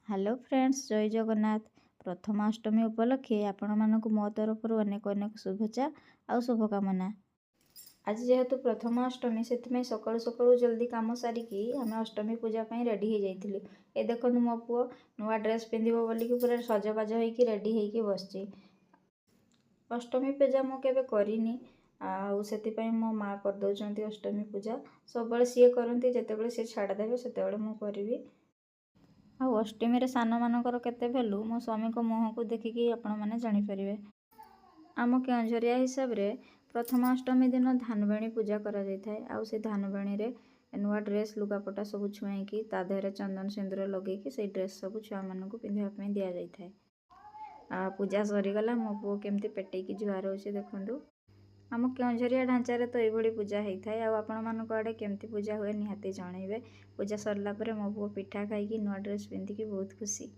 Hello friends, ଜୟ ଜଗନ୍ନାଥ। ପ୍ରଥମାଷ୍ଟମୀ ଉପଲକ୍ଷେ ଆପଣମାନଙ୍କୁ ମୋ ତରଫରୁ ଅନେକ ଅନେକ ଶୁଭେଚ୍ଛା ଆଉ ଶୁଭକାମନା। ଆଜି ଯେହେତୁ ପ୍ରଥମାଷ୍ଟମୀ, ସେଥିପାଇଁ ସକାଳୁ ସକାଳୁ ଜଲ୍ଦି କାମ ସାରିକି ଆମେ ଅଷ୍ଟମୀ ପୂଜା ପାଇଁ ରେଡ଼ି ହେଇଯାଇଥିଲୁ। ଏ ଦେଖନ୍ତୁ, ମୋ ପୁଅ ନୂଆ ଡ୍ରେସ୍ ପିନ୍ଧିବ ବୋଲିକି ପୁରା ସଜବାଜ ହେଇକି ରେଡ଼ି ହେଇକି ବସିଛି। ଅଷ୍ଟମୀ ପୂଜା ମୁଁ କେବେ କରିନି ଆଉ ସେଥିପାଇଁ ମୋ ମା କରିଦେଉଛନ୍ତି। ଅଷ୍ଟମୀ ପୂଜା ସବୁବେଳେ ସିଏ କରନ୍ତି। ଯେତେବେଳେ ସିଏ ଛାଡ଼ିଦେବେ, ସେତେବେଳେ ମୁଁ କରିବି। ଆଉ ଅଷ୍ଟମୀରେ ସାନମାନଙ୍କର କେତେ ଭ୍ୟାଲୁ, ମୋ ସ୍ୱାମୀଙ୍କ ମୁହଁକୁ ଦେଖିକି ଆପଣମାନେ ଜାଣିପାରିବେ। ଆମ କେଉଁଝରିଆ ହିସାବରେ ପ୍ରଥମାଷ୍ଟମୀ ଦିନ ଧାନବେଣୀ ପୂଜା କରାଯାଇଥାଏ। ଆଉ ସେ ଧାନବେଣୀରେ ନୂଆ ଡ୍ରେସ୍, ଲୁଗାପଟା ସବୁ ଛୁଆଁଇକି, ତା ଦେହରେ ଚନ୍ଦନ ସିନ୍ଦୁର ଲଗେଇକି ସେଇ ଡ୍ରେସ୍ ସବୁ ଛୁଆମାନଙ୍କୁ ପିନ୍ଧିବା ପାଇଁ ଦିଆଯାଇଥାଏ। ଆଉ ପୂଜା ସରିଗଲା। ମୋ ପୁଅ କେମିତି ପେଟେଇକି ଜୁହାର ହେଉଛି ଦେଖନ୍ତୁ। ଆମ କେଉଁଝରିଆ ଢାଞ୍ଚାରେ ତ ଏଇଭଳି ପୂଜା ହେଇଥାଏ। ଆଉ ଆପଣମାନଙ୍କ ଆଡ଼େ କେମିତି ପୂଜା ହୁଏ, ନିହାତି ଜଣେଇବେ। ପୂଜା ସରିଲା ପରେ ମୋ ପୁଅ ପିଠା ଖାଇକି, ନୂଆ ଡ୍ରେସ୍ ପିନ୍ଧିକି ବହୁତ ଖୁସି।